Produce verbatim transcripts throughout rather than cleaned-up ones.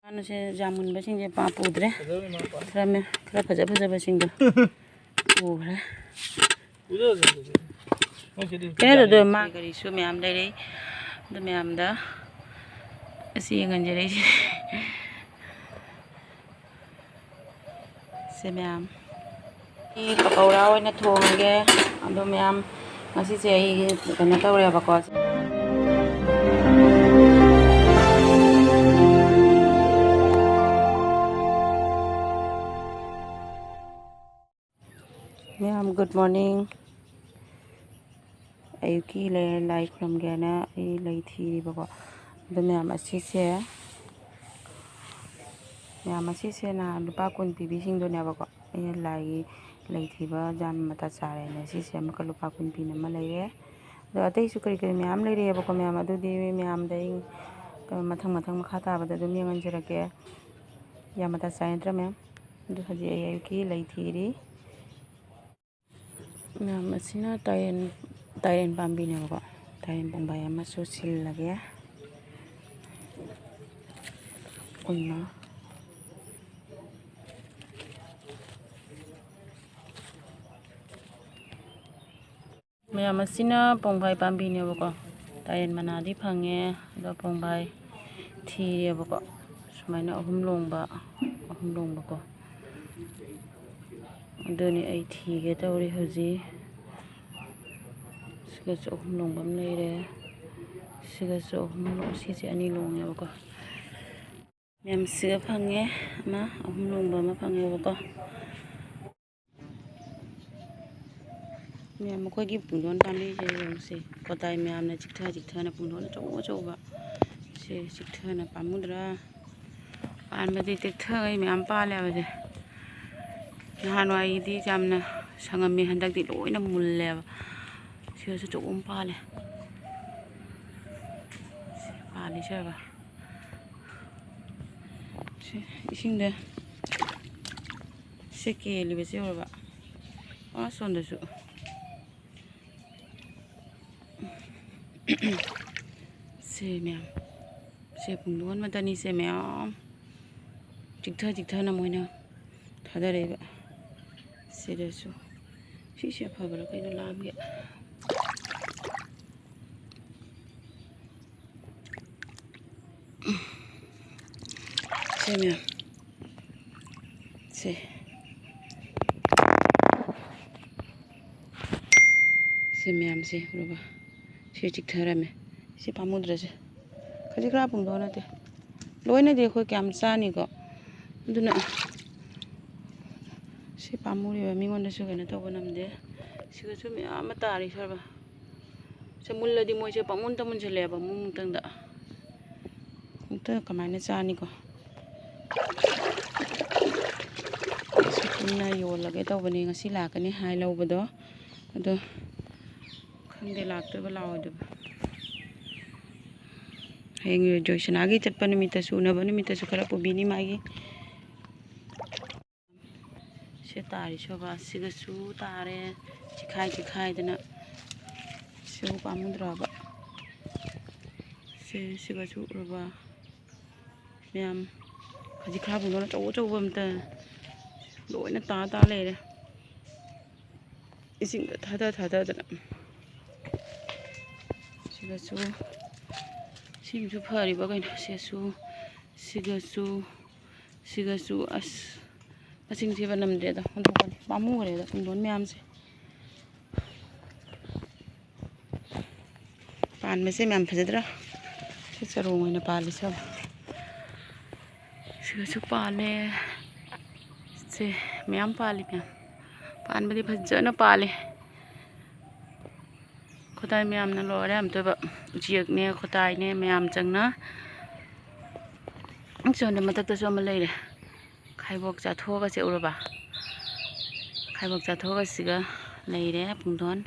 ꯃꯥꯅꯁꯦ ꯖꯥꯃꯨꯟꯕꯁꯤꯡꯁꯦ ꯄꯥ ꯄꯨꯗ꯭ꯔꯦ꯫ ꯐꯖꯕ ꯏꯃꯥ ꯄꯥ꯫ ꯈꯔ ꯃꯦ-, ꯈꯔ ꯐꯖ ꯐꯖꯕꯁꯤꯡꯗꯣ ꯄꯨꯈ꯭ꯔꯦ꯫ ꯄꯨꯖꯔꯁꯨ ꯐꯖꯩ꯫ ꯃꯣꯏꯁꯤꯗꯤ ꯀꯩꯅꯣ ꯇꯧꯗꯣꯏ ꯃꯥ꯫ ꯀꯔꯤꯁꯨ ꯃꯌꯥꯝ ꯂꯩꯔꯛꯏ꯫ ꯑꯗꯨ ꯃꯌꯥꯝꯗ ꯑꯁꯤ ꯌꯦꯡꯍꯟꯖꯔꯛꯏꯁꯦ꯫ ꯁꯦ ꯃꯌꯥꯝ, ꯑꯩ ꯄꯀꯧꯔꯥ ꯑꯣꯏꯅ ꯊꯣꯡꯉꯒꯦ꯫ ꯑꯗꯣ ꯃꯌꯥꯝ, ꯉꯁꯤꯁꯦ ꯑꯩ ꯀꯩꯅꯣ ꯇꯧꯔꯦꯕꯀꯣ꯫ ꯃꯌꯥꯝ, good morning꯫ ꯑꯌꯨꯛꯀꯤ ꯂꯩ-, ꯂꯥꯏ ꯈꯨꯔꯨꯝꯒꯦꯅ ꯑꯩ ꯂꯩ ꯊꯤꯔꯤꯕꯀꯣ꯫ ꯑꯗꯣ ꯃꯌꯥꯝ, ꯑꯁꯤꯁꯦ, ꯃꯌꯥꯝ, ꯑꯁꯤꯁꯦ ꯅꯍꯥꯟ ꯂꯨꯄꯥ ꯀꯨꯟ ꯄꯤꯕꯤꯁꯤꯡꯗꯨꯅꯦꯕꯀꯣ꯫ ꯑꯩꯅ ꯂꯥꯏꯒꯤ ꯂꯩ ꯊꯤꯕ ꯖꯥꯝ ꯃꯇꯥ ꯆꯥꯔꯦꯅ ꯁꯤꯁꯦ ꯑꯃꯨꯛꯀ ꯂꯨꯄꯥ ꯀꯨꯟ ꯄꯤꯅ ꯑꯃ ꯂꯩꯔꯦ꯫ ꯑꯗꯣ ꯑꯇꯩꯁꯨ ꯀꯔꯤ ꯀꯔꯤ ꯃꯌꯥꯝ ꯂꯩꯔꯛꯑꯦꯕꯀꯣ ꯃꯌꯥꯝ, ꯑꯗꯨꯗꯤ ꯃꯌꯥꯝꯗ ꯑꯩ ꯃꯊꯪ ꯃꯊꯪ ꯃꯈꯥ ꯇꯥꯕꯗ ꯑꯗꯨꯝ ꯌꯦꯡꯍꯟꯖꯔꯛꯀꯦ꯫ ꯖꯥꯝ ꯃꯇꯥ ꯆꯥꯏ ꯅꯠꯇ꯭ꯔꯥ ꯃꯌꯥꯝ? ꯑꯗꯨ ꯍꯧꯖꯤꯛ ꯑꯩ ꯑꯌꯨꯛꯀꯤ ꯂꯩ ꯊꯤꯔꯤ꯫ ꯃꯌꯥꯝ, ꯑꯁꯤꯅ ꯇꯥꯏꯔꯦꯟ, ꯇꯥꯏꯔꯦꯟ ꯄꯥꯝꯕꯤꯅꯦꯕꯀꯣ꯫ ꯇꯥꯏꯔꯦꯟ ꯄꯣꯡꯕꯥꯏ ꯑꯃꯁꯨ ꯁꯤꯜꯂꯒꯦ꯫ ꯀꯨꯟꯃꯉꯥ꯫ ꯃꯌꯥꯝ, ꯑꯁꯤꯅ ꯄꯣꯡꯕꯥꯏ ꯄꯥꯝꯕꯤꯅꯦꯕꯀꯣ꯫ ꯇꯥꯏꯔꯦꯟ ꯃꯅꯥꯗꯤ ꯐꯪꯉꯦ, ꯑꯗꯣ ꯄꯣꯡꯕꯥꯏ ꯊꯤꯔꯦꯕꯀꯣ꯫ ꯁꯨꯃꯥꯏꯅ ꯑꯍꯨꯝ ꯂꯣꯡꯕ, ꯑꯍꯨꯝ ꯂꯣꯡꯕꯀꯣ꯫ ꯑꯗꯨꯅꯤ ꯑꯩ ꯊꯤꯒꯦ ꯇꯧꯔꯤ ꯍꯧꯖꯤꯛ꯫ ꯁꯤꯒꯁꯨ ꯑꯍꯨꯝ ꯂꯣꯡꯕ ꯑꯃ ꯂꯩꯔꯦ꯫ ꯁꯤꯒꯁꯨ ꯑꯍꯨꯝ ꯂꯣꯡ-, ꯁꯤꯁꯦ ꯑꯅꯤ ꯂꯣꯡꯉꯦꯕꯀꯣ꯫ ꯃꯌꯥꯝ, ꯁꯤꯒ ꯐꯪꯉꯦ ꯑꯃ, ꯑꯍꯨꯝ ꯂꯣꯡꯕ ꯑꯃ ꯐꯪꯉꯦꯕꯀꯣ꯫ ꯃꯌꯥꯝ, ꯃꯈꯣꯏꯒꯤ ꯄꯨꯡꯗꯣꯟ ꯄꯥꯝꯕꯤꯁꯦ ꯌꯦꯡꯉꯨꯁꯦ꯫ ꯀꯣꯇꯥꯏ ꯃꯌꯥꯝꯅ ꯆꯤꯛꯊ ꯆꯤꯛꯊꯅ ꯄꯨꯡꯗꯣꯟ ꯑꯆꯧ ꯑꯆꯧꯕ꯫ ꯁꯦ ꯆꯤꯛꯊꯅ ꯄꯥꯝꯃꯨꯗ꯭ꯔꯥ? ꯄꯥꯟꯕꯗꯤ ꯇꯦꯛꯊꯒꯩ ꯃꯌꯥꯝ ꯄꯥꯜꯂꯦꯕ ꯁꯦ꯫ ꯅꯍꯥꯟꯋꯥꯏꯗꯤ ꯌꯥꯝꯅ ꯁꯪꯉꯝꯃꯤ, ꯍꯟꯗꯛꯇꯤ ꯂꯣꯏꯅ ꯃꯨꯜꯂꯦꯕ꯫ ꯁꯤꯗꯁꯨ ꯑꯆꯧꯕ ꯑꯃ ꯄꯥꯜꯂꯦ꯫ ꯁꯤ ꯄꯥꯜꯂꯤ ꯁꯦ ꯕꯕꯥ꯫ ꯁꯤ ꯏꯁꯤꯡꯗ ꯁꯦ ꯀꯦꯜꯂꯤꯕꯁꯦ ꯎꯔꯕ? ꯑꯥ, ꯁꯣꯝꯗꯁꯨ꯫ ꯁꯦ ꯃꯌꯥꯝ, ꯁꯦ ꯄꯨꯡꯗꯣꯟ ꯃꯇꯅꯤ ꯁꯦ ꯃꯌꯥꯝ꯫ ꯆꯤꯛꯊ ꯆꯤꯛꯊꯅ ꯃꯣꯏꯅ ꯊꯥꯗꯔꯛꯏꯕ꯫ ꯁꯤꯗꯁꯨ ꯁꯤꯁꯦ ꯑꯐꯕꯔꯥ ꯀꯩꯅꯣ ꯂꯥꯝꯒꯦ꯫ ꯁꯦ ꯃꯌꯥꯝ꯫ ꯁꯦ꯫ ꯁꯤ ꯃꯌꯥꯝꯁꯦ ꯎꯔꯕ? ꯁꯤ ꯆꯤꯛꯊꯔꯝꯃꯦ꯫ ꯁꯤ ꯄꯥꯝꯃꯨꯗ꯭ꯔꯁꯦ꯫ ꯈꯖꯤꯛ ꯈꯔ ꯄꯨꯡꯗꯣ ꯅꯠꯇꯦ꯫ ꯂꯣꯏꯅꯗꯤ ꯑꯩꯈꯣꯏ ꯀꯌꯥꯝ ꯆꯥꯅꯤꯀꯣ? ꯑꯗꯨꯅ ꯁꯤ ꯄꯥꯝꯃꯨꯔꯤꯕ ꯃꯤꯉꯣꯟꯗꯁꯨ ꯀꯩꯅꯣ ꯇꯧꯕ ꯅꯝꯗꯦ꯫ ꯁꯤꯒꯁꯨ ꯃꯌꯥꯝ ꯑꯃ ꯇꯥꯔꯤ ꯁ꯭ꯋꯥꯏꯕ꯫ ꯁꯦ ꯃꯨꯜꯂꯗꯤ ꯃꯣꯏꯁꯦ ꯄꯪꯃꯨꯟꯇ ꯃꯨꯟꯁꯤꯜꯂꯛꯑꯦꯕ ꯃꯨ ꯃꯨꯛꯇꯪꯗ꯫ ꯑꯝꯇ ꯀꯃꯥꯏꯅ ꯆꯥꯅꯤꯀꯣ? ꯁꯤ ꯄꯨꯟꯅ ꯌꯣꯜꯂꯒꯦ ꯇꯧꯕꯅꯤ, ꯉꯁꯤ ꯂꯥꯛꯀꯅꯤ ꯍꯥꯏ ꯂꯧꯕꯗꯣ꯫ ꯑꯗꯣ ꯈꯪꯗꯦ ꯂꯥꯛꯇꯣꯏꯕ ꯂꯥꯛꯑꯣꯏꯗꯣꯏꯕ꯫ ꯍꯌꯦꯡ ꯖꯣꯏꯁꯅꯥꯒꯤ ꯆꯠꯄ ꯅꯨꯃꯤꯠꯇꯁꯨ, ꯎꯅꯕ ꯅꯨꯃꯤꯠꯇꯁꯨ ꯈꯔ ꯄꯨꯕꯤꯅꯤ ꯃꯥꯒꯤ꯫ ꯁꯤ ꯇꯥꯔꯤ ꯁꯣꯕ, ꯁꯤꯒꯁꯨ ꯇꯥꯔꯦ꯫ ꯆꯤꯈꯥꯏ ꯆꯤꯈꯥꯏꯗꯅ꯫ ꯁꯤꯕꯨ ꯄꯥꯝꯃꯨꯗ꯭ꯔꯣꯕ? ꯁꯤ, ꯁꯤꯒꯁꯨ ꯎꯔꯕ? ꯃꯌꯥꯝ ꯈꯖꯤꯛ ꯈꯔ ꯄꯨꯡꯗꯣꯟ ꯑꯆꯧ ꯑꯆꯧꯕ ꯑꯝꯇ ꯂꯣꯏꯅ ꯇꯥ ꯇꯥ ꯂꯩꯔꯦ꯫ ꯏꯁꯤꯡꯗ ꯊꯥꯗ ꯊꯥꯗꯗꯅ꯫ ꯁꯤꯒꯁꯨ, ꯁꯤꯃꯁꯨ ꯐꯔꯤꯕ ꯀꯩꯅꯣ? ꯁꯤꯒꯁꯨ, ꯁꯤꯒꯁꯨ, ꯁꯤꯒꯁꯨ꯫ ꯑꯁ, ꯃꯁꯤꯡ ꯊꯤꯕ ꯅꯝꯗ꯭ꯔꯦꯗ, ꯍꯨꯟꯗꯣꯛꯀꯅꯤ꯫ ꯄꯥꯝꯃꯨꯈ꯭ꯔꯦꯗ ꯄꯨꯡꯗꯣꯟ ꯃꯌꯥꯝꯁꯦ꯫ ꯄꯥꯟꯕꯁꯦ ꯃꯌꯥꯝ ꯐꯖꯗ꯭ꯔꯥ? ꯁꯤ ꯆꯔꯣꯡ ꯑꯣꯏꯅ ꯄꯥꯜꯂꯤꯁꯦ ꯌꯦꯡꯉꯣ꯫ ꯁꯤꯒꯁꯨ ꯄꯥꯜꯂꯦ꯫ ꯁꯦ ꯃꯌꯥꯝ ꯄꯥꯜꯂꯤ ꯃꯌꯥꯝ꯫ ꯄꯥꯟꯕꯗꯤ ꯐꯖꯅ ꯄꯥꯜꯂꯤ꯫ ꯈꯨꯗꯥꯏ ꯃꯌꯥꯝꯅ ꯂꯣꯏꯔꯦ ꯑꯝꯇꯣꯏꯕ꯫ ꯎꯆꯦꯛꯅꯦ, ꯈꯨꯗꯥꯏꯅꯦ, ꯃꯌꯥꯝ ꯆꯪꯅ꯫ ꯁꯣꯝꯗ ꯃꯊꯛꯇꯁꯨ ꯑꯃ ꯂꯩꯔꯦ꯫ ꯈꯥꯏꯕꯣꯛ ꯆꯥꯊꯣꯛꯑꯒ ꯆꯠꯂꯨꯔꯕ? ꯈꯥꯏꯕꯣꯛ ꯆꯥꯊꯣꯛꯑꯒ ꯁꯤꯒ ꯂꯩꯔꯦ ꯄꯨꯡꯗꯣꯟ꯫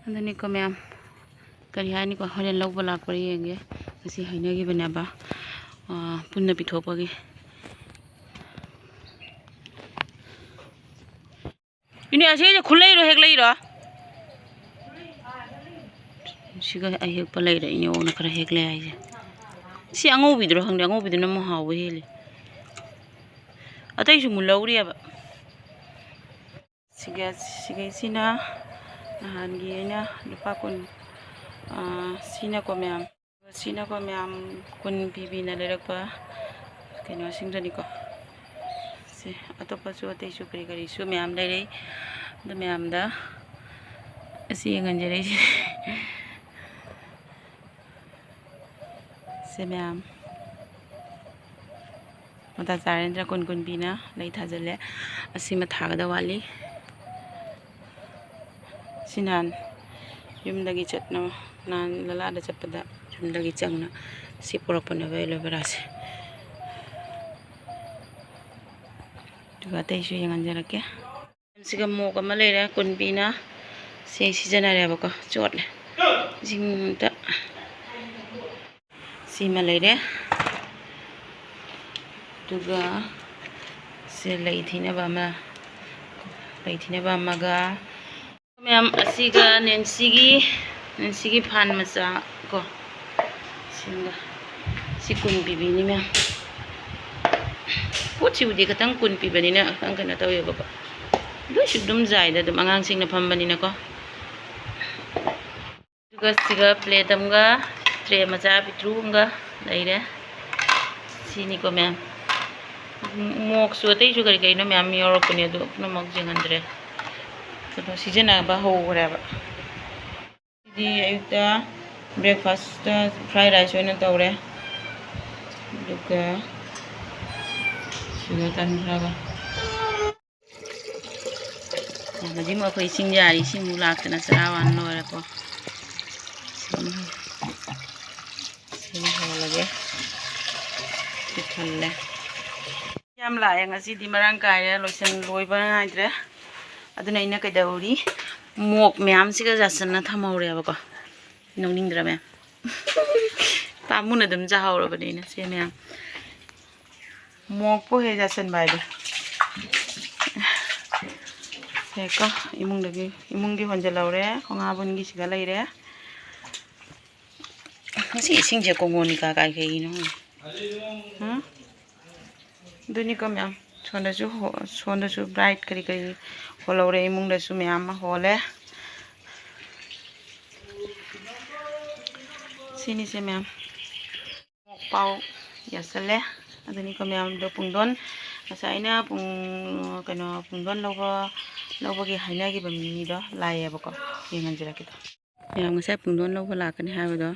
ꯑꯗꯨꯅꯤꯀꯣ ꯃꯌꯥꯝ, ꯀꯔꯤ ꯍꯥꯏꯅꯤꯀꯣ, ꯍꯣꯔꯦꯟ ꯂꯧꯕ ꯂꯥꯛꯄ꯭ꯔꯥ ꯌꯦꯡꯒꯦ꯫ ꯉꯁꯤ ꯍꯥꯏꯅꯈꯤꯕꯅꯦꯕ, ꯑꯥ, ꯄꯨꯟꯅ ꯄꯤꯊꯣꯛꯄꯒꯤ꯫ ꯏꯅꯦ, ꯑꯁꯤꯁꯦ ꯈꯨꯂꯩꯔꯣ, ꯍꯦꯛ ꯂꯩꯔꯣ? ꯁꯤꯒ ꯑꯍꯦꯛꯄ ꯂꯩꯔꯦ, ꯏꯅꯦ ꯑꯣꯛꯅ ꯈꯔ ꯍꯦꯛ ꯂꯩ ꯍꯥꯏꯁꯦ꯫ ꯁꯤ ꯑꯉꯧꯕꯤꯗꯨꯔꯣ ꯈꯪꯗꯦ, ꯑꯉꯧꯕꯤꯗꯨꯅ ꯑꯃꯨꯛ ꯍꯥꯎꯕ ꯍꯦꯜꯂꯤ꯫ ꯑꯇꯩꯁꯨ ꯑꯃꯨꯛ ꯂꯧꯔꯤꯑꯕ꯫ ꯁꯤꯒ ꯁꯤꯒꯩꯁꯤꯅ ꯅꯍꯥꯟꯒꯤ ꯑꯩꯅ ꯂꯨꯄꯥ ꯀꯨꯟ, ꯑꯥ, ꯁꯤꯅꯀꯣ ꯃꯌꯥꯝ, ꯁꯤꯅꯀꯣ ꯃꯌꯥꯝ ꯀꯨꯟ ꯄꯤꯕꯤꯅ ꯂꯩꯔꯛꯄ ꯀꯩꯅꯣꯁꯤꯡꯗꯨꯅꯤꯀꯣ꯫ ꯁꯦ, ꯑꯇꯣꯞꯄꯁꯨ ꯑꯇꯩꯁꯨ ꯀꯔꯤ ꯀꯔꯤꯁꯨ ꯃꯌꯥꯝ ꯂꯩꯔꯛꯏ꯫ ꯑꯗꯨ ꯃꯌꯥꯝꯗ ꯑꯁꯤ ꯌꯦꯡꯍꯟꯖꯔꯛꯏꯁꯦ꯫ ꯁꯦ ꯃꯌꯥꯝ, ꯃꯇꯥ ꯆꯥꯔꯦ ꯅꯠꯇ꯭ꯔꯥ? ꯀꯨꯟ ꯀꯨꯟ ꯄꯤꯅ ꯂꯩ ꯊꯥꯖꯤꯜꯂꯦ꯫ ꯑꯁꯤꯃ ꯊꯥꯒꯗ ꯋꯥꯠꯂꯤ꯫ ꯁꯤ ꯅꯍꯥꯟ ꯌꯨꯝꯗꯒꯤ ꯆꯠꯅ, ꯅꯍꯥꯟ ꯂꯂꯥꯗ ꯆꯠꯄꯗ ꯌꯨꯝꯗꯒꯤ ꯆꯪꯅ ꯁꯤ ꯄꯨꯔꯛꯄꯅꯦꯕ, ꯑꯦꯂꯣ ꯚꯦꯔꯥꯁꯦ꯫ ꯑꯗꯨꯒ ꯑꯇꯩꯁꯨ ꯌꯦꯡꯍꯟꯖꯔꯛꯀꯦ꯫ ꯁꯤꯒ ꯃꯣꯛ ꯑꯃ ꯂꯩꯔꯦ, ꯀꯨꯟ ꯄꯤꯅ꯫ ꯁꯤ ꯑꯩ ꯁꯤꯖꯤꯟꯅꯔꯦꯕꯀꯣ, ꯆꯣꯠꯂꯦ꯫ ꯏꯁꯤꯡ ꯑꯝꯇ꯫ ꯁꯤꯃ ꯂꯩꯔꯦ꯫ ꯑꯗꯨꯒ ꯁꯤ ꯂꯩ ꯊꯤꯅꯕ ꯑꯃ, ꯂꯩ ꯊꯤꯅꯕ ꯑꯃꯒ꯫ ꯃꯌꯥꯝ, ꯑꯁꯤꯒ ꯅꯦꯟꯁꯤꯒꯤ, ꯅꯦꯟꯁꯤꯒꯤ ꯐꯥꯟ ꯃꯆꯥ ꯀꯣ, ꯁꯤꯒ꯫ ꯁꯤ ꯀꯨꯟ ꯄꯤꯕꯤꯅꯤ ꯃꯌꯥꯝ꯫ ꯄꯣꯠꯁꯤꯕꯨꯗꯤ ꯈꯇꯪ ꯀꯨꯟ ꯄꯤꯕꯅꯤꯅ ꯈꯇꯪ ꯀꯩꯅꯣ ꯇꯧꯋꯦꯕꯀꯣ, ꯂꯣꯏꯁꯨ ꯑꯗꯨꯝ ꯌꯥꯏꯗ, ꯑꯗꯨꯝ ꯑꯉꯥꯡꯁꯤꯡꯅ ꯐꯝꯕꯅꯤꯅꯀꯣ꯫ ꯑꯗꯨꯒ ꯁꯤꯒ ꯄ꯭ꯂꯦꯠ ꯑꯃꯒ ꯇ꯭ꯔꯦ ꯃꯆꯥ ꯄꯤꯛꯇ꯭ꯔꯨ ꯑꯃꯒ ꯂꯩꯔꯦ꯫ ꯁꯤꯅꯤꯀꯣ ꯃꯌꯥꯝ꯫ ꯃꯣꯛꯁꯨ ꯑꯇꯩꯁꯨ ꯀꯔꯤ ꯀꯔꯤꯅꯣ ꯃꯌꯥꯝ ꯌꯥꯎꯔꯛꯄꯅꯦ, ꯑꯗꯨ ꯄꯨꯝꯅꯃꯛ ꯌꯦꯡꯍꯟꯗ꯭ꯔꯦ꯫ ꯑꯗꯣ ꯁꯤꯖꯤꯟꯅꯕ ꯍꯧꯈ꯭ꯔꯦꯕ꯫ ꯁꯤꯗꯤ ꯑꯌꯨꯛꯇ breakfastꯇ fried rice ꯑꯣꯏꯅ ꯇꯧꯔꯦ꯫ ꯑꯗꯨꯒ ꯁꯤꯒ ꯇꯟ ꯈꯔꯒ꯫ ꯍꯧꯖꯤꯛ ꯑꯃꯨꯛ ꯑꯩꯈꯣꯏ ꯏꯁꯤꯡ ꯌꯥꯔꯤ, ꯏꯁꯤꯡ ꯑꯃꯨꯛ ꯂꯥꯛꯇꯅ ꯆꯔꯥ ꯋꯥꯅ ꯂꯣꯏꯔꯦꯀꯣ꯫ ꯁꯤꯃ ꯍꯣꯜꯂꯒꯦ꯫ ꯄꯤꯛ ꯊꯜꯂꯦ꯫ ꯌꯥꯝ ꯂꯥꯛꯑꯦ ꯉꯁꯤꯗꯤ, ꯃꯔꯥꯡ ꯀꯥꯏꯔꯦ, ꯂꯣꯏꯁꯟ-, ꯂꯣꯏꯕ ꯅꯥꯏꯗ꯭ꯔꯦ꯫ ꯑꯗꯨꯅ ꯑꯩꯅ ꯀꯩꯗꯧꯔꯤ, ꯃꯣꯛ ꯃꯌꯥꯝꯁꯤꯒ ꯌꯥꯁꯟꯅ ꯊꯝꯍꯧꯔꯦꯕꯀꯣ꯫ ꯅꯣꯛꯅꯤꯡꯗ꯭ꯔꯥ ꯃꯌꯥꯝ? ꯄꯥꯝꯃꯨꯅ ꯑꯗꯨꯝ ꯆꯥꯍꯧꯔꯕꯅꯦ ꯑꯩꯅ ꯁꯦ ꯃꯌꯥꯝ꯫ ꯃꯣꯛꯄꯨ ꯍꯦꯛ ꯌꯥꯁꯟꯕ ꯍꯥꯏꯗꯣ꯫ ꯁꯦꯀꯣ, ꯏꯃꯨꯡꯗꯒꯤ, ꯏꯃꯨꯡꯒꯤ ꯍꯣꯟꯖꯜꯍꯧꯔꯦ, ꯈꯣꯡꯉꯥꯕꯨꯟꯒꯤꯁꯤꯒ ꯂꯩꯔꯦ꯫ ꯉꯁꯤ ꯏꯁꯤꯡꯁꯦ ꯀꯣꯡꯒꯣꯟ ꯀꯥ ꯀꯥꯏ ꯀꯩꯒꯤꯅꯣ ꯈꯪꯗꯦ꯫ ꯍꯥ? ꯑꯗꯨꯅꯤꯀꯣ ꯃꯌꯥꯝ, ꯁꯣꯝꯗꯁꯨ ꯍꯣ-, ꯁꯣꯝꯗꯁꯨ ꯕ꯭ꯔꯥꯏꯠ ꯀꯔꯤ ꯀꯔꯤ ꯍꯣꯜꯍꯧꯔꯦ, ꯏꯃꯨꯡꯗꯁꯨ ꯃꯌꯥꯝ ꯑꯃ ꯍꯣꯜꯂꯦ꯫ ꯁꯤꯅꯤꯁꯦ ꯃꯌꯥꯝ꯫ ꯄꯥꯎ ꯌꯥꯁꯜꯂꯦ꯫ ꯑꯗꯨꯅꯤꯀꯣ ꯃꯌꯥꯝꯗꯣ ꯄꯨꯡꯗꯣꯟ, ꯉꯁꯥꯏ ꯑꯩꯅ ꯄꯨꯡ-, ꯀꯩꯅꯣ, ꯄꯨꯡꯗꯣꯟ ꯂꯧꯕ, ꯂꯧꯕꯒꯤ ꯍꯥꯏꯅꯈꯤꯕ ꯃꯤꯗꯣ ꯂꯥꯛꯑꯦꯕꯀꯣ꯫ ꯌꯦꯡꯍꯟꯖꯔꯛꯀꯦ꯫ ꯃꯌꯥꯝ ꯉꯁꯥꯏ ꯄꯨꯡꯗꯣꯟ ꯂꯧꯕ ꯂꯥꯛꯀꯅꯤ ꯍꯥꯏꯕꯗꯣ,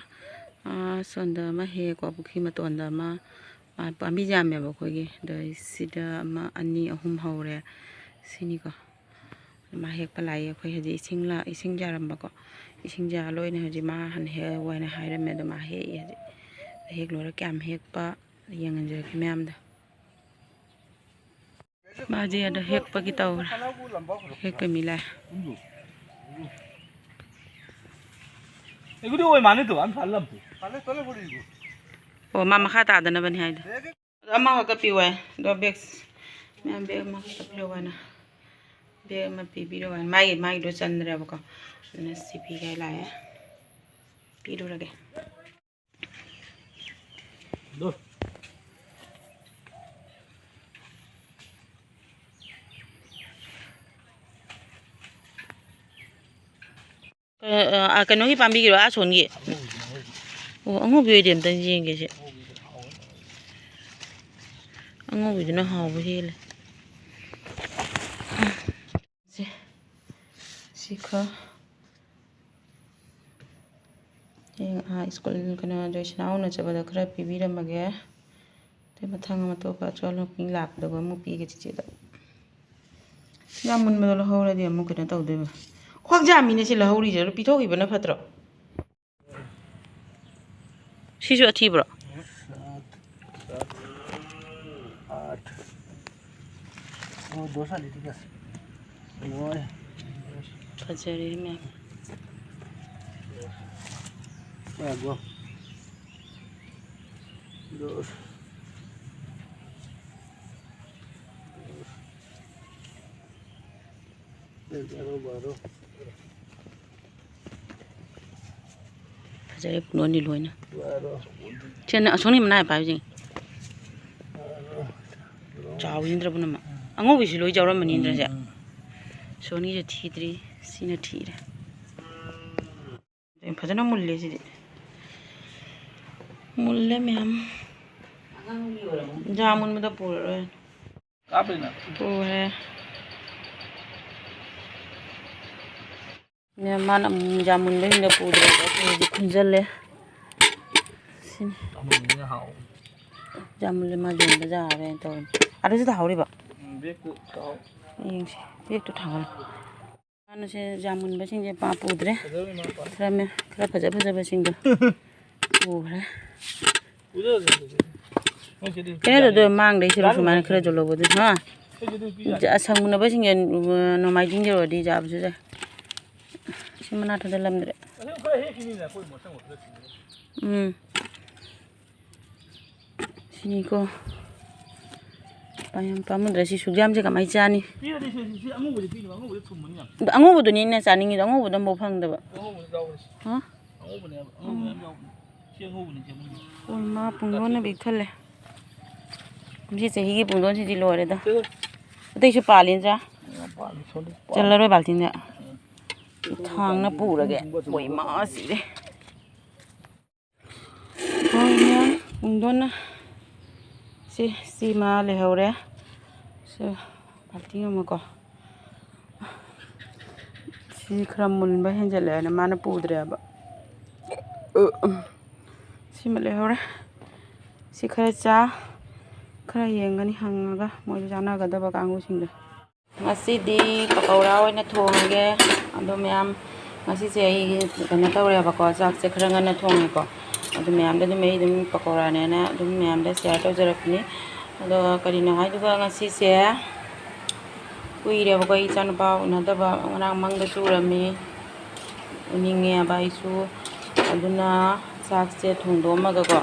ꯑꯥ, ꯁꯣꯝꯗ ꯑꯃ ꯍꯦꯛꯀꯣ, ꯄꯨꯈ꯭ꯔꯤ ꯃꯇꯣꯟꯗ ꯑꯃ, ꯑꯥ, ꯄꯥꯝꯕꯤ ꯌꯥꯝꯃꯦꯕ ꯑꯩꯈꯣꯏꯒꯤ꯫ ꯑꯗꯣ ꯑꯩ ꯁꯤꯗ ꯑꯃ, ꯑꯅꯤ, ꯑꯍꯨꯝ ꯍꯧꯔꯦ꯫ ꯁꯤꯅꯤꯀꯣ꯫ ꯃꯥ ꯍꯦꯛꯄ ꯂꯥꯛꯏ꯫ ꯑꯩꯈꯣꯏ ꯍꯧꯖꯤꯛ ꯏꯁꯤꯡ ꯂꯥ-, ꯏꯁꯤꯡ ꯌꯥꯔꯝꯕꯀꯣ꯫ ꯏꯁꯤꯡ ꯌꯥꯔ ꯂꯣꯏꯅ ꯍꯧꯖꯤꯛ ꯃꯥ ꯍꯥꯟꯅ ꯍꯦꯛꯑꯣ ꯍꯥꯏꯅ ꯍꯥꯏꯔꯝꯃꯦ꯫ ꯑꯗꯣ ꯃꯥ ꯍꯦꯛꯏ ꯍꯧꯖꯤꯛ꯫ ꯍꯦꯛ ꯂꯣꯏꯔ ꯀꯌꯥꯝ ꯍꯦꯛꯄ ꯌꯦꯡꯍꯟꯖꯔꯛꯀꯦ ꯃꯌꯥꯝꯗ꯫ ꯃꯥꯁꯦ ꯑꯗ ꯍꯦꯛꯄꯒꯤ ꯇꯧꯔꯦ꯫ ꯍꯦꯛꯄꯩ ꯃꯤ ꯂꯥꯛꯑꯦ꯫ ꯑꯣ, ꯃꯥ ꯃꯈꯥ ꯇꯥꯗꯅꯕꯅꯤ ꯍꯥꯏꯗꯣ꯫ ꯑꯗꯣ ꯑꯃꯈꯛꯀ ꯄꯤꯌꯨ ꯍꯥꯏ꯫ ꯑꯗꯣ ꯕꯦꯒ ꯃꯌꯥꯝ ꯕꯦꯒ ꯑꯃꯈꯛꯀ ꯄꯤꯔꯛꯑꯣ ꯍꯥꯏꯅ꯫ ꯕꯦꯒ ꯑꯃ ꯄꯤꯕꯤꯔꯛꯑꯣ ꯍꯥꯏꯅ꯫ ꯃꯥꯒꯤ, ꯃꯥꯒꯤꯗꯣ ꯆꯟꯗ꯭ꯔꯦꯕꯀꯣ꯫ ꯑꯗꯨꯅ ꯁꯤ ꯄꯤꯒꯦ ꯍꯥꯏ ꯂꯥꯛꯑꯦ꯫ ꯄꯤꯔꯨꯔꯒꯦ꯫ ꯑ, ꯑ, ꯀꯩꯅꯣꯒꯤ ꯄꯥꯝꯕꯤꯒꯤꯔꯣ? ꯑꯥ ꯁꯣꯟꯒꯤ? ꯑꯣ, ꯑꯉꯧꯕꯤ ꯑꯣꯏꯗꯤ ꯑꯝꯇꯪ ꯌꯦꯡꯒꯦꯁꯦ꯫ ꯑꯉꯧꯕꯤꯗꯨꯅ ꯍꯥꯎꯕ ꯍꯦꯜꯂꯦ꯫ ꯁꯦ, ꯁꯤ ꯈꯔ ꯍꯌꯦꯡ, ꯑꯥ, ꯁ꯭ꯀꯨꯜ, ꯀꯩꯅꯣ, ꯖꯣꯏꯁꯅꯥ ꯎꯅ ꯆꯠꯄꯗ ꯈꯔ ꯄꯤꯕꯤꯔꯝꯃꯒꯦ꯫ ꯑꯗꯩ ꯃꯊꯪ ꯑꯃ ꯑꯇꯣꯞꯄ ꯑꯆꯣꯜ ꯃꯄꯤ ꯂꯥꯛꯄꯗꯒ ꯑꯃꯨꯛ ꯄꯤꯒꯦ ꯆꯤꯆꯦꯗ꯫ ꯌꯥꯝ ꯃꯨꯟꯕꯗꯣ ꯂꯧꯍꯧꯔꯗꯤ ꯑꯃꯨꯛ ꯀꯩꯅꯣ ꯇꯧꯗꯣꯏꯕ꯫ ꯈ꯭ꯋꯥꯡꯖꯥꯝꯃꯤꯅꯦ ꯁꯤ ꯂꯧꯍꯧꯔꯤꯁꯦ, ꯑꯗꯨ ꯄꯤꯊꯣꯛꯈꯤꯕꯅ ꯐꯠꯇ꯭ꯔꯣ? ꯁꯤꯁꯨ ꯑꯊꯤꯕ꯭ꯔꯣ? ꯁꯥꯠ, ꯁꯥꯠ, ꯑꯥꯠ꯫ ꯑꯣ, ꯗꯣꯁ ꯑꯅꯤ ꯊꯤꯀꯥꯁꯦ꯫ ꯂꯣꯏ꯫ ꯐꯖꯔꯦ ꯃꯌꯥꯝ꯫ ꯌꯥꯕ꯭ꯔꯣ? ꯗꯣꯁ꯫ ꯗꯣꯁ꯫ ꯕꯥꯔꯣ, ꯕꯥꯔꯣ꯫ ꯐꯖꯔꯦ ꯄꯨꯡꯂꯣꯟꯗꯤ ꯂꯣꯏꯅ꯫ ꯕꯥꯔꯣ꯫ ꯁꯦ, ꯅꯪ ꯑꯁꯣꯝꯒꯤ ꯃꯅꯥ ꯄꯥꯏꯕꯁꯤꯡ꯫ ꯕꯥꯔꯣ꯫ ꯆꯥꯎꯔꯤꯗ꯭ꯔꯕꯨ ꯅꯃ? ꯑꯉꯧꯕꯤꯁꯤ ꯂꯣꯏ ꯆꯥꯎꯔꯝꯃꯅꯤꯗ꯭ꯔꯁꯦ꯫ ꯎꯝ꯫ ꯁꯣꯅꯤꯁꯦ ꯊꯤꯗ꯭ꯔꯤ, ꯁꯤꯅ ꯊꯤꯔꯦ꯫ ꯐꯖꯅ ꯃꯨꯜꯂꯦ ꯁꯤꯗꯤ꯫ ꯃꯨꯜꯂꯦ ꯃꯌꯥꯝ꯫ ꯏꯟꯖꯥꯡ ꯃꯨꯟꯕꯗ ꯄꯨꯔꯔꯣꯏ꯫ ꯄꯨꯔꯦ꯫ ꯃꯥꯅ ꯑꯃꯨꯛ ꯏꯟꯖꯥꯡ ꯃꯨꯟꯕꯁꯤꯡꯗ ꯄꯨꯗ꯭ꯔꯦꯕ, ꯑꯩꯈꯣꯏ ꯍꯧꯖꯤꯛ ꯈꯨꯟꯖꯜꯂꯦ꯫ ꯁꯤꯅꯤ꯫ ꯌꯥꯝ ꯃꯨꯜꯂꯦ, ꯃꯥ ꯌꯣꯟꯕ ꯌꯥꯔꯦꯅ ꯇꯧꯔꯤꯅꯤ꯫ ꯑꯗꯨꯁꯨ ꯇꯥꯍꯧꯔꯤꯕ? ꯎꯝ, ꯕꯦꯛꯇꯨ ꯇꯥꯍꯧ-, ꯌꯦꯡꯁꯤ꯫ ꯕꯦꯛꯇꯨ ꯊꯥꯡꯒꯠꯂꯣ꯫ ꯃꯥꯅꯁꯦ ꯌꯥꯝ ꯃꯨꯟꯕꯁꯤꯡꯁꯦ ꯄꯥ ꯄꯨꯗ꯭ꯔꯦ꯫ ꯐꯖꯕ ꯏꯃꯥ ꯄꯥ-, ꯈꯔ ꯃꯦ-, ꯈꯔ ꯐꯖ ꯐꯖꯕꯁꯤꯡꯗꯣ ꯄꯨꯈ꯭ꯔꯦ꯫ ꯄꯨꯖꯔꯁꯨ ꯐꯖꯩ꯫ ꯃꯣꯏ ꯁꯤꯗꯤ ꯀꯩꯅꯣ ꯇꯧꯗꯣꯏ, ꯃꯥꯡꯗꯩ ꯁꯤꯔꯣ ꯌꯥꯅꯤ, ꯁꯨꯃꯥꯏꯅ ꯌꯥꯅꯤ꯫ ꯈꯔ ꯌꯣꯜꯍꯧꯕꯗꯨ, ꯍꯥ? ꯑꯩꯈꯣꯏ ꯁꯤꯗꯤ ꯄꯤ ꯌꯥꯅꯤ꯫ ꯑꯁꯪꯕꯅꯕꯁꯤꯡꯁꯦ, ꯎ, ꯅꯣꯡꯃꯥꯏꯖꯤꯡ ꯌꯧꯔꯗꯤ ꯆꯥꯕꯁꯨ ꯌꯥꯏ꯫ ꯁꯤ ꯃꯅꯥ ꯊꯥꯖꯤꯜꯂꯝꯗ꯭ꯔꯦ꯫ ꯑꯁꯤ ꯈꯔ ꯍꯦꯛꯈꯤꯅꯤꯅꯦ, ꯑꯩꯈꯣꯏ ꯃꯊꯪ ꯃꯊꯪ꯫ ꯎꯝ꯫ ꯁꯤꯅꯤꯀꯣ꯫ ꯄꯥ-, ꯌꯥꯝ ꯄꯥꯝꯃꯨꯗ꯭ꯔꯥ? ꯁꯤ ꯁꯨꯛ ꯌꯥꯝꯁꯦ ꯀꯃꯥꯏꯅ ꯆꯥꯅꯤ? ꯄꯤꯔꯗꯤ ꯁꯤ, ꯁꯤ, ꯁꯤ ꯑꯉꯧꯕꯗꯤ ꯄꯤꯅꯕ, ꯑꯉꯧꯕꯗꯤ ꯊꯨꯝꯕꯅꯤ ꯌꯥꯝ꯫ ꯑꯗꯣ ꯑꯉꯧꯕꯗꯨꯅꯤ ꯑꯩꯅ ꯆꯥꯅꯤꯡꯉꯤꯗꯣ, ꯑꯉꯧꯕꯗꯣ ꯑꯃꯐꯥꯎ ꯐꯪꯗꯕ꯫ ꯑꯉꯧꯕꯗꯤ ꯌꯥꯎꯕꯅꯤ꯫ ꯍꯥ? ꯑꯉꯧꯕꯅꯦꯕ, ꯑꯉꯧꯕ ꯎꯝ꯫ ꯌꯥꯝ ꯌꯥꯎꯕꯅꯤ꯫ ꯁꯤ ꯑꯉꯧꯕꯅꯤ, ꯁꯤ ꯑꯉꯧꯕꯅꯤ꯫ ꯑꯣ, ꯏꯃꯥ, ꯄꯨꯡꯗꯣꯟꯅ ꯄꯤꯛ ꯊꯜꯂꯦ꯫ ꯀꯨꯝꯁꯤ ꯆꯍꯤꯒꯤ ꯄꯨꯡꯗꯣꯟꯁꯤꯗꯤ ꯂꯣꯏꯔꯦꯗ꯫ ꯆꯠꯂꯣ꯫ ꯑꯇꯩꯁꯨ ꯄꯥꯜꯂꯤ ꯅꯠꯇ꯭ꯔꯥ? ꯌꯥꯝ ꯄꯥꯜꯂꯤ, ꯁꯣꯝꯗ ꯄꯥꯜꯂꯤ꯫ ꯆꯜꯂꯔꯣꯏ ꯕꯥꯜꯇꯤꯟꯗ꯫ ꯎꯝ꯫ ꯊꯥꯡꯅ ꯄꯨꯔꯒꯦ꯫ ꯃꯣꯏ ꯃꯥ ꯁꯤꯔꯦ꯫ ꯍꯣꯏꯅꯦ, ꯄꯨꯡꯗꯣꯟꯅ ꯁꯤ, ꯁꯤꯃ ꯂꯩꯍꯧꯔꯦ꯫ ꯁꯤ ꯕꯥꯜꯇꯤꯟ ꯑꯃꯀꯣ꯫ ꯁꯤ ꯈꯔ ꯃꯨꯟꯕ ꯍꯦꯟꯖꯜꯂꯛꯑꯦꯅ ꯃꯥꯅ ꯄꯨꯗ꯭ꯔꯦꯕ꯫ ꯁꯤꯃ ꯂꯩꯍꯧꯔꯦ꯫ ꯁꯤ ꯈꯔ ꯆꯥ, ꯈꯔ ꯌꯦꯡꯒꯅꯤ ꯍꯪꯉꯒ ꯃꯣꯏꯗ ꯆꯥꯟꯅꯒꯗꯕ ꯀꯥꯡꯕꯨꯁꯤꯡꯗꯣ꯫ ꯉꯁꯤꯗꯤ ꯄꯀꯧꯔꯥ ꯑꯣꯏꯅ ꯊꯣꯡꯉꯒꯦ꯫ ꯑꯗꯣ ꯃꯌꯥꯝ, ꯉꯁꯤꯁꯦ ꯑꯩ ꯀꯩꯅꯣ ꯇꯧꯔꯦꯕꯀꯣ, ꯆꯥꯛꯁꯦ ꯈꯔ ꯉꯟꯅ ꯊꯣꯡꯉꯦꯀꯣ꯫ ꯑꯗꯨ ꯃꯌꯥꯝꯗ ꯑꯗꯨꯝ ꯑꯩ ꯑꯗꯨꯝ ꯄꯀꯧꯔꯥꯅꯦꯅ ꯑꯗꯨꯝ ꯃꯌꯥꯝꯗ share ꯇꯧꯖꯔꯛꯄꯅꯤ꯫ ꯑꯗꯣ ꯀꯔꯤꯅꯣ ꯍꯥꯏꯗꯨꯒ ꯉꯁꯤꯁꯦ ꯀꯨꯏꯔꯦꯕꯀꯣ ꯑꯩ ꯏꯆꯥꯅꯨꯄꯥ ꯎꯅꯗꯕ, ꯉꯔꯥꯡ ꯃꯪꯗꯁꯨ ꯎꯔꯝꯃꯤ, ꯎꯅꯤꯡꯉꯦꯕ ꯑꯩꯁꯨ꯫ ꯑꯗꯨꯅ ꯆꯥꯛꯁꯦ ꯊꯣꯡꯗꯣꯛꯑꯝꯃꯒꯀꯣ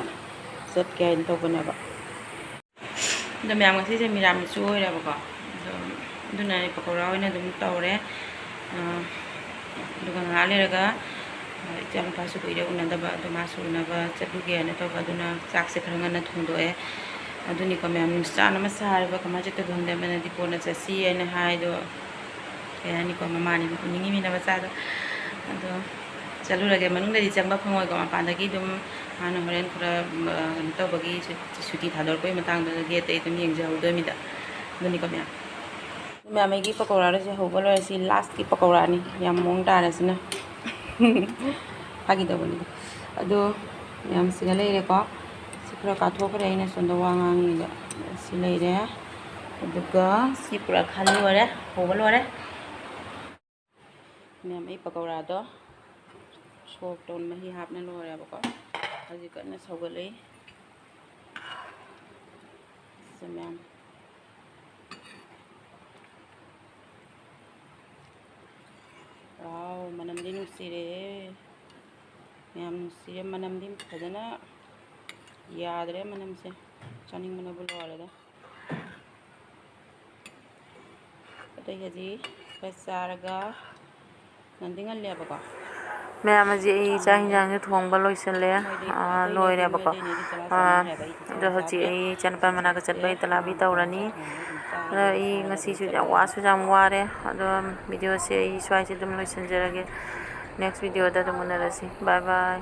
ꯆꯠꯀꯦ ꯍꯥꯏꯅ ꯇꯧꯕꯅꯦꯕ꯫ ꯑꯗꯣ ꯃꯌꯥꯝ, ꯉꯁꯤꯁꯦ ꯃꯤꯔꯥꯃꯤꯁꯁꯨ ꯑꯣꯏꯔꯦꯕꯀꯣ꯫ ꯑꯗꯣ ꯑꯗꯨꯅ ꯑꯩ ꯄꯀꯧꯔꯥ ꯑꯣꯏꯅ ꯑꯗꯨꯝ ꯇꯧꯔꯦ꯫ ꯑ, ꯑꯗꯨꯒ ꯉꯥꯏꯍꯥꯛ ꯂꯩꯔꯒ, ꯑ, ꯏꯆꯥꯅꯨꯄꯥꯁꯨ ꯀꯨꯏꯔꯦ ꯎꯅꯗꯕ, ꯑꯗꯣ ꯃꯥꯁꯨ ꯎꯅꯕ ꯆꯠꯂꯨꯒꯦꯅ ꯇꯧꯕ, ꯑꯗꯨꯅ ꯆꯥꯛꯁꯦ ꯈꯔ ꯉꯟꯅ ꯊꯣꯡꯗꯣꯛꯑꯦ꯫ ꯑꯗꯨꯅꯤꯀꯣ ꯃꯌꯥꯝ, ꯅꯨꯡꯁꯤꯆꯥꯟ ꯑꯃ ꯁꯥꯔꯕ, ꯀꯃꯥꯏꯅ ꯆꯠꯇꯣꯏꯕ ꯈꯪꯗꯦ꯫ ꯑꯃꯅꯗꯤ ꯀꯣꯟꯅ ꯆꯠꯁꯤ ꯍꯥꯏꯅ ꯍꯥꯏꯗꯣ, ꯀꯩ ꯍꯥꯏꯅꯤꯀꯣ, ꯃꯃꯥꯅꯤ ꯎꯅꯤꯡꯉꯤꯃꯤꯅ ꯃꯆꯥꯗꯣ꯫ ꯑꯗꯣ ꯆꯠꯂꯨꯔꯒꯦ, ꯃꯅꯨꯡꯗꯗꯤ ꯆꯪꯕ ꯐꯪꯉꯣꯏꯀꯣ, ꯃꯄꯥꯟꯗꯒꯤ ꯑꯗꯨꯝ ꯃꯥꯅ ꯍꯣꯔꯦꯟ ꯈꯔ, ꯑ, ꯀꯩꯅꯣ ꯇꯧꯕꯒꯤ ꯁꯨ-, ꯁꯨꯇꯤ ꯊꯥꯗꯣꯔꯛꯄꯒꯤ ꯃꯇꯥꯡꯗꯨꯗ ꯒꯦꯠꯇꯩ ꯑꯗꯨꯝ ꯌꯦꯡꯖꯍꯧꯗꯣꯏꯃꯤꯗ꯫ ꯑꯗꯨꯅꯤꯀꯣ ꯃꯌꯥꯝ꯫ ꯃꯌꯥꯝ, ꯑꯩꯒꯤ ꯄꯀꯧꯔꯥꯗꯣ ꯁꯤ ꯍꯧꯕ ꯂꯣꯏꯔꯦ꯫ ꯁꯤ ꯂꯥꯁꯀꯤ ꯄꯀꯧꯔꯥꯅꯤ꯫ ꯌꯥꯝ ꯃꯑꯣꯡ ꯇꯥꯔꯦ ꯁꯤꯅ꯫ ꯐꯥꯒꯤ ꯇꯧꯕꯅꯤꯗ꯫ ꯑꯗꯣ ꯃꯌꯥꯝ ꯁꯤꯗ ꯂꯩꯔꯦꯀꯣ꯫ ꯁꯤ ꯈꯔ ꯀꯥꯊꯣꯛꯈ꯭ꯔꯦ ꯑꯩꯅ ꯁꯣꯝꯗ ꯋꯥ ꯉꯥꯡꯉꯤꯗꯣ꯫ ꯁꯤ ꯂꯩꯔꯦ꯫ ꯑꯗꯨꯒ ꯁꯤ ꯄꯨꯔꯥ ꯈꯜ ꯂꯣꯏꯔꯦ, ꯍꯧꯕ ꯂꯣꯏꯔꯦ꯫ ꯃꯌꯥꯝ, ꯑꯩ ꯄꯀꯧꯔꯥꯗꯣ ꯁꯣꯛ ꯇꯧꯅ ꯃꯍꯤ ꯍꯥꯞꯅ ꯂꯣꯏꯔꯦꯕꯀꯣ꯫ ꯍꯧꯖꯤꯛ ꯀꯟꯅ ꯁꯧꯒꯠꯂꯛꯏ꯫ ꯁꯦ ꯃꯌꯥꯝ꯫ ꯋꯥꯎ, ꯃꯅꯝꯗꯤ ꯅꯨꯡꯁꯤꯔꯦꯍꯦ꯫ ꯃꯌꯥꯝ ꯅꯨꯡꯁꯤꯔꯦ, ꯃꯅꯝꯗꯤ ꯐꯖꯅ ꯌꯥꯗ꯭ꯔꯦ ꯃꯅꯝꯁꯦ꯫ ꯆꯥꯅꯤꯡꯕꯅꯕꯨ ꯂꯣꯏꯔꯦꯗ꯫ ꯑꯇꯩ ꯍꯧꯖꯤꯛ ꯈꯔ ꯆꯥꯔꯒ ꯉꯟꯗꯤ ꯉꯜꯂꯦꯕꯀꯣ꯫ ꯃꯌꯥꯝ, ꯍꯧꯖꯤꯛ ꯑꯩ ꯆꯥꯛ ꯍꯤꯟꯖꯥꯡꯁꯦ ꯊꯣꯡꯕ ꯂꯣꯏꯁꯤꯜꯂꯦ, ꯃꯣꯏꯗꯤ ꯑꯥ, ꯑꯇꯩ ꯂꯣꯏꯔꯦꯕꯀꯣ꯫ ꯃꯣꯏꯗꯩꯅꯗꯤ ꯆꯔꯥ ꯑꯥ, ꯆꯥꯅꯈ꯭ꯔꯦꯕ, ꯑꯩ ꯈꯤꯇꯪ ꯑꯗꯣ ꯍꯧꯖꯤꯛ ꯆꯥꯗ꯭ꯔꯦ꯫ ꯑꯩ ꯏꯆꯥꯅꯨꯄꯥ ꯃꯅꯥꯛꯇ ꯆꯠꯄꯒꯤ ꯇꯂꯥꯕꯤ ꯇꯧꯔꯅꯤ꯫ ꯑꯗꯣ ꯑꯩ ꯉꯁꯤꯁꯨ ꯌꯥꯝ ꯋꯥꯁꯨ ꯌꯥꯝ ꯋꯥꯔꯦ꯫ ꯑꯗꯣ ꯚꯤꯗꯤꯑꯣꯁꯦ ꯑꯩ ꯁ꯭ꯋꯥꯏꯁꯤꯗ ꯑꯗꯨꯝ ꯂꯣꯏꯁꯤꯟꯖꯔꯒꯦ꯫ Next ꯚꯤꯗꯤꯑꯣꯗ ꯑꯗꯨꯝ ꯎꯅꯔꯁꯤ꯫ Bye bye꯫